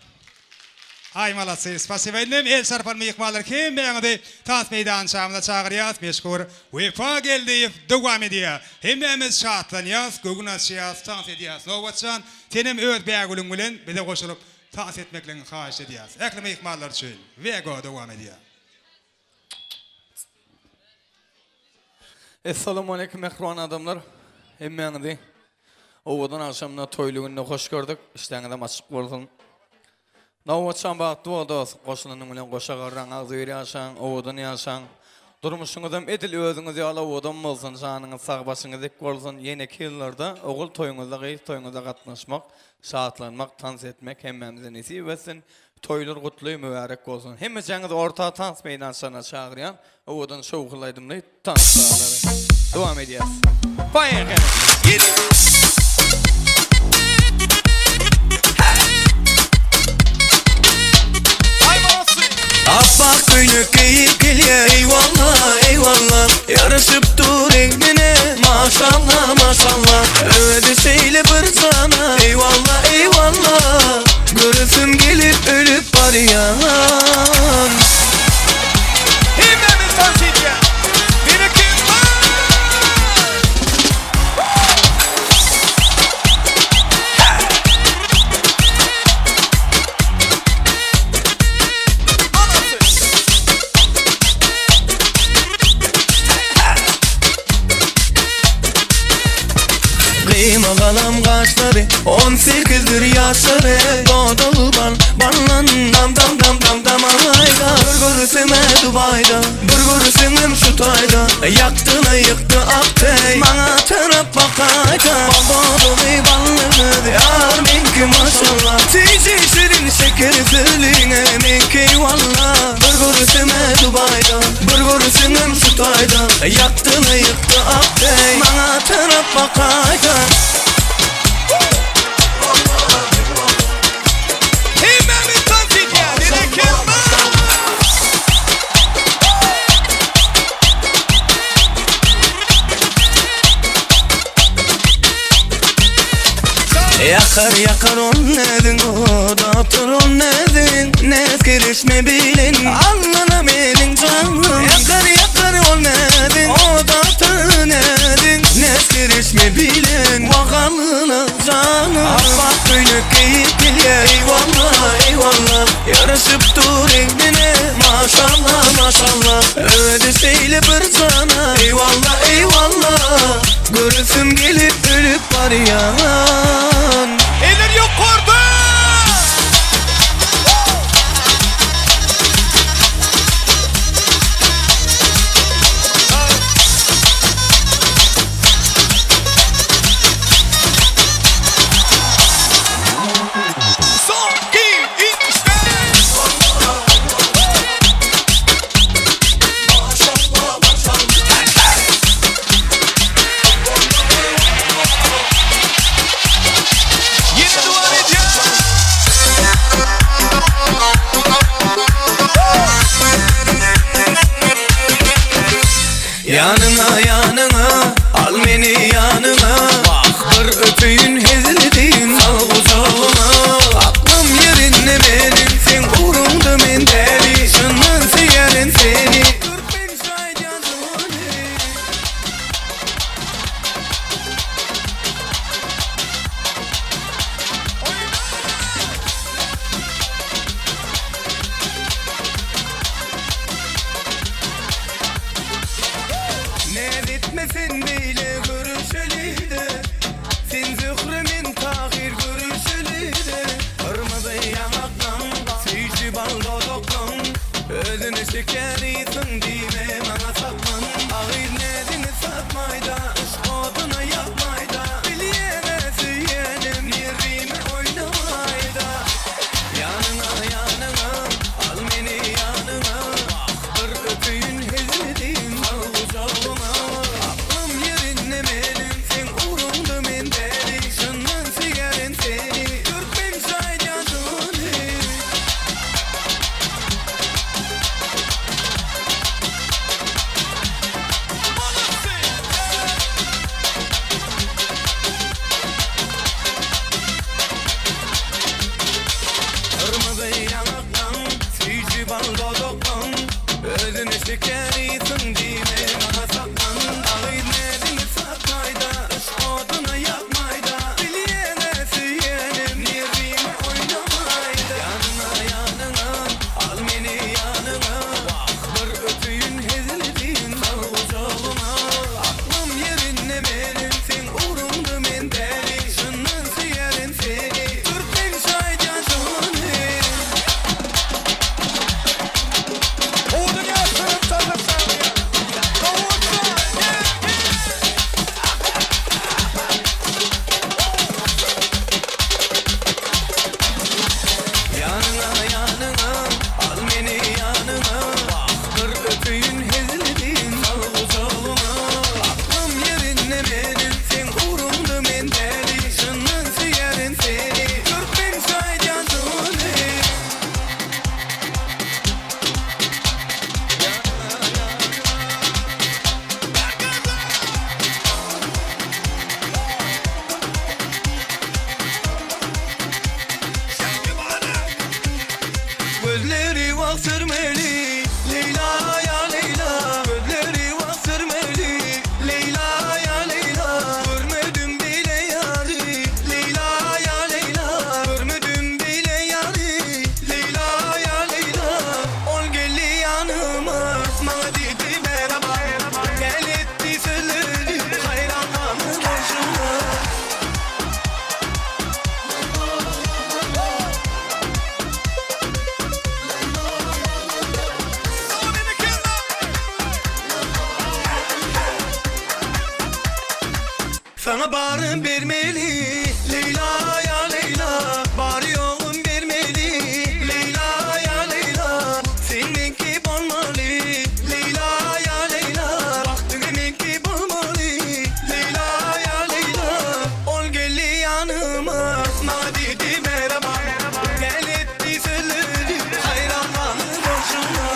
Aý malatsy, spasiba indem el çarpan myhmanlar hemmäňizi tans meýdançamyza çagyrýas, meşhur Wepa Geldiýew dowam edýär. Hemmämiz şatlanýas, göwün açýas, tans edýäs. Nobatjan, senem öz bägülüň bilen bize goşulyp tans etmekligiňi haýyşt edýäs. Ähli myhmanlar üçin Wego dowam edýär. Essalamualeýkum mähriban adamlar. Hemmäňizi owadan agşamda toýly günde hoş gördük. Işdäňizem açyk bolsun. Nobatjan bagtly bol dost. Goşulanyň bilen goşa garraň, agzybir ýaşaň, owadan ýaşaň. Durmuşyňyzam edil özüňiz ýaly owadan bolsun, janyňyz sag, başyňyz dik bolsun. Ýeneki ýyllarda ogul toýuňyzda, gyz toýuňyzda gatnaşmak, şatlanmak, tans etmek hemmämize nesip etsin. Toýlar gutly, mübärek bolsun. Hemmejaňyzy orta tans meýdançasyna çagyrýan. Owadan şowhunly aýdymly tans sazlary. Dowam edýäs. Poýehali! Appak köýnek geýip gelýär Eýwalla, eýwalla Ýaraşyp dur egnine Maşalla, maşalla Özi şeýle bir jana Eýwalla, eýwalla Göresim gelip ölüp barýan. Hemmämiz tans edýäs. Bir iki üç. Gyýma galam gaşlary, on sekizdir ýaşlary, Dodagy bal, ballan, dam dam dam dam dam aýda. Bir görsem-ä Dubaýda, bir görseňem şu taýda, Ýakdyna ýykdy akteý, maňa tarap bakaýda. Bal dodagy, bally gözi, ýar meňki maşallah. Süýji şirin şeker sözliňe meňki walla. Bir görsem-ä Dubaýda, bir görseňem şu taýda, Ýakdyna ýykdy akteý, maňa tarap bakaýda. Hemmämiz tans edýäs. Berekella! Ýakar ýakar ol näziň Od atar ol näziň Näz kerişme bilen Alnyna meniň janym Ýakar ýakar ol näziň Od atar näziň Näz kerişme bilen Wah alnyna janym Appak köýnek geýip gelýär Eýwalla eýwalla Ýaraşyp dur egnine Maşalla maşalla Özi şeýle bir jana Eýwalla eýwalla Göresim gelip ölüp barýan. Eller ýokarda! Son, iki, üç, Ýene dowam edýär. Ýanyňa, ýanyňa, al meni ýanyňa Wah, bir öpeýin hezil edeýin sal gujagyňa Aklym ýerinde meniň, seň ugruňda men däli Çyndan söýýärin seni. Näz etme sen beýle görüşeli-de, Sen Zöhre men Tahyr görüşeli-de. Gyrmyzy ýaňaklaň, süýji bal dodaklaň, Özüne çeker ysyň diýme maňa saklan. Agyz näziňi satmaýda, yşk oduna ýakmaýda, Bilýän-ä söýýänim nerwimi oýnamaýda. Ýanyňa, ýanyňa, al meni ýanyňa, Wah, bir öpeýin hezil edeýin sal gujagyňa. Aklym ýerinde meniň, seň ugruňda men däli, Çyndan söýýärin seni, türkmençe aýdýan şuny. Leyla barım bermeli Leyla ya Leyla Bar yoğum bermeli Leyla ya Leyla Sen menki bolmaly Leyla ya Leyla Bagtyňy menki bolmaly Leyla ya Leyla Ol geldi ýanyma Maňa diýdi merhaba Gel etdi sözleri Haýran galdy bolşuma.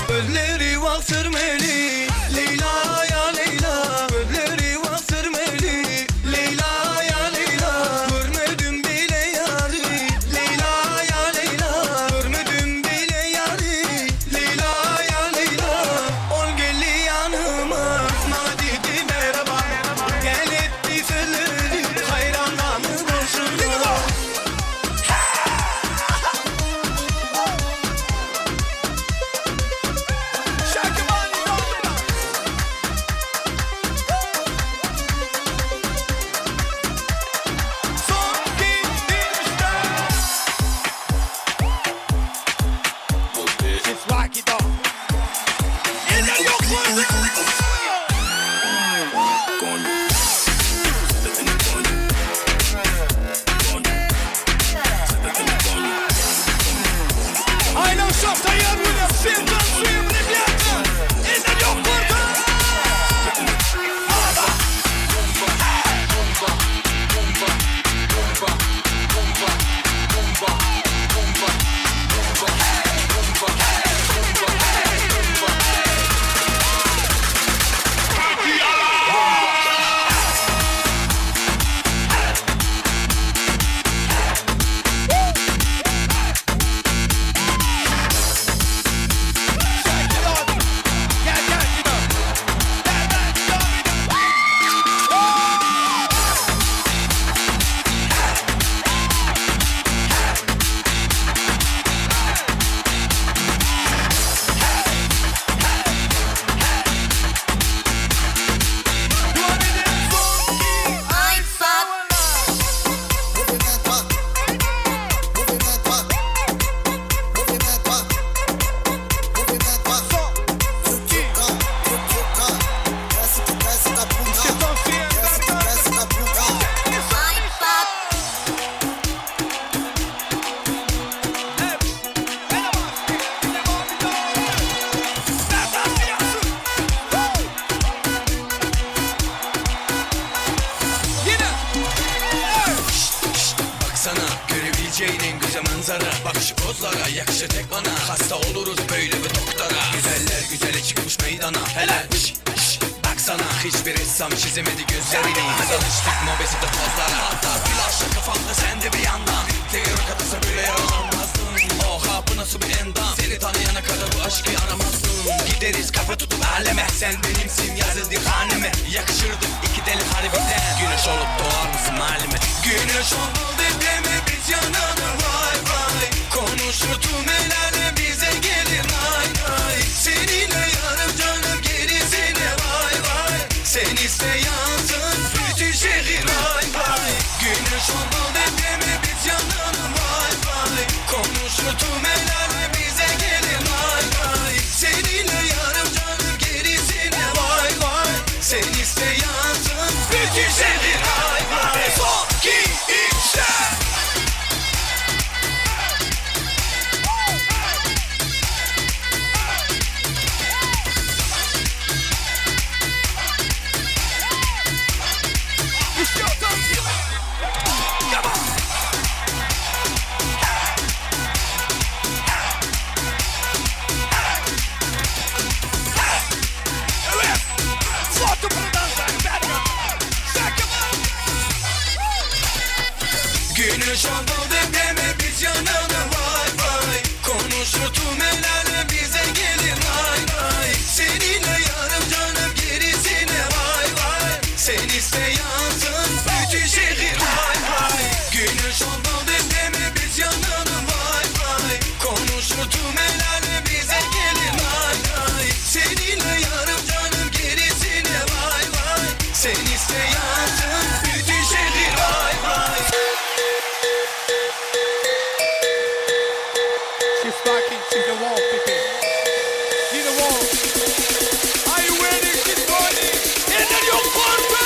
Gözleri vah sürmeli Leyla ya Leyla Gözleri vah sürmeli Leyla ya Leyla Görmedim bile yari Leyla ya Leyla Görmedim bile yari Leyla ya Leyla Ol geldi yanıma Bana dedi merhaba Gel etti sözleri Hayran kaldı boşuna. Aynen şapta yer William, всем танцуем, ребята! Это Лёг Baksana görebileceğin en güzel manzara. Bakışı pozlara yakışır tek bana. Hasta oluruz böyle bir doktora. Güzeller güzeli çıkmış meydana. Helal şş, şş. Baksana hiçbir ressam çizemedi gözlerini. Biz alıştık mobesi de pozlara. Hatta flaşla kafamda sen de bir yandan. Teorik atasa bile yaralanmazdın. Oha bu nasıl bir endam. Seni tanıyana kadar bu aşkı aramazdım. Gideriz kafa tutup aleme. Sen benimsin yazıldı haneme. Yakışırdık iki deli harbiden. Güneş olup doğar mısın halime? Güneş oldu depreme biz yanalım vay vay. Konuşur tüm el alem bize gelir ay ay. Seninle yarım canım gerisine vay vay. Sen iste yansın bütün şehir vay vay. Güneş oldu depreme biz yanalım vay vay. Konuşur tüm el alem bize gelir ay ay. Seninle yarım canım gerisine vay vay. Sen iste yansın bütün şehir vay vay. Son, iki, üç, dört. Güneş oldu depreme biz yanalım vay vay. Konuşur tüm el alem bize gelir ay ay. Seninle yarım canım gerisine vay vay. Sen iste yansın bütün şehir vay vay. Güneş oldu depreme biz yanalım vay vay. Konuşur Ýansyn bütin şäher aý-aý. She's talking, she's the one, people. She's the one. Are you ready? She's ready. Eller ýokarda!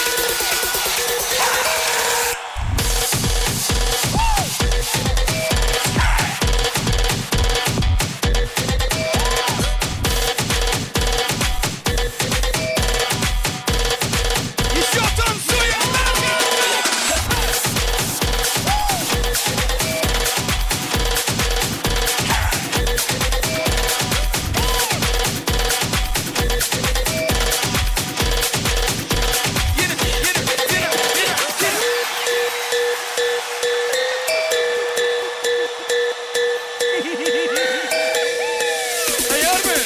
Еще танцуем! Taýýarmy?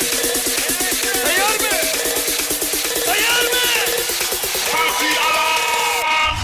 Taýýarmy? Taýýarmy? Party alarm!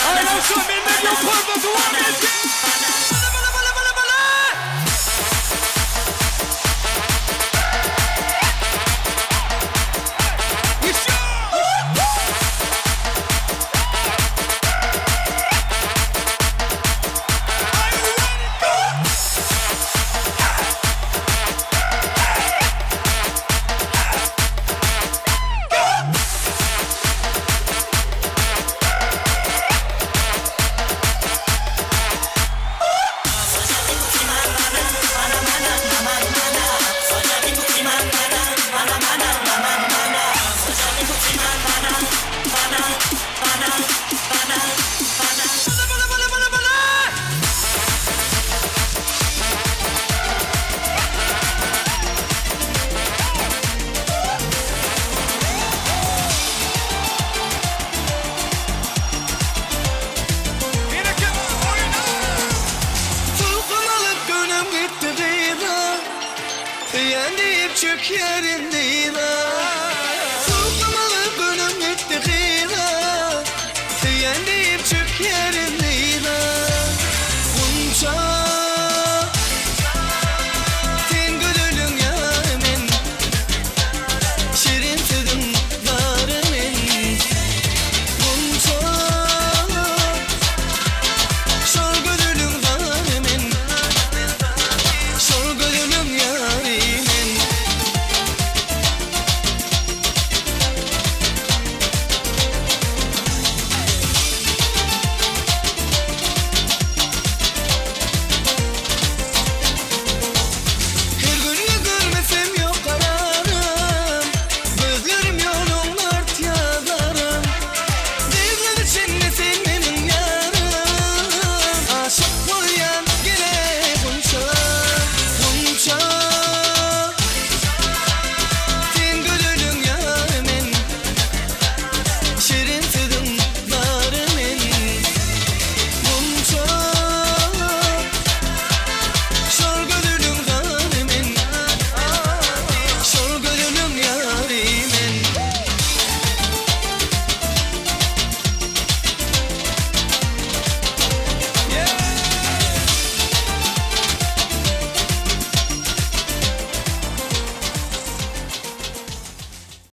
Aýlanşam eller ýokarda dowam edýär. Sultan alyp gönüm gitdi gyza Söýen diýip çökýärin dyza.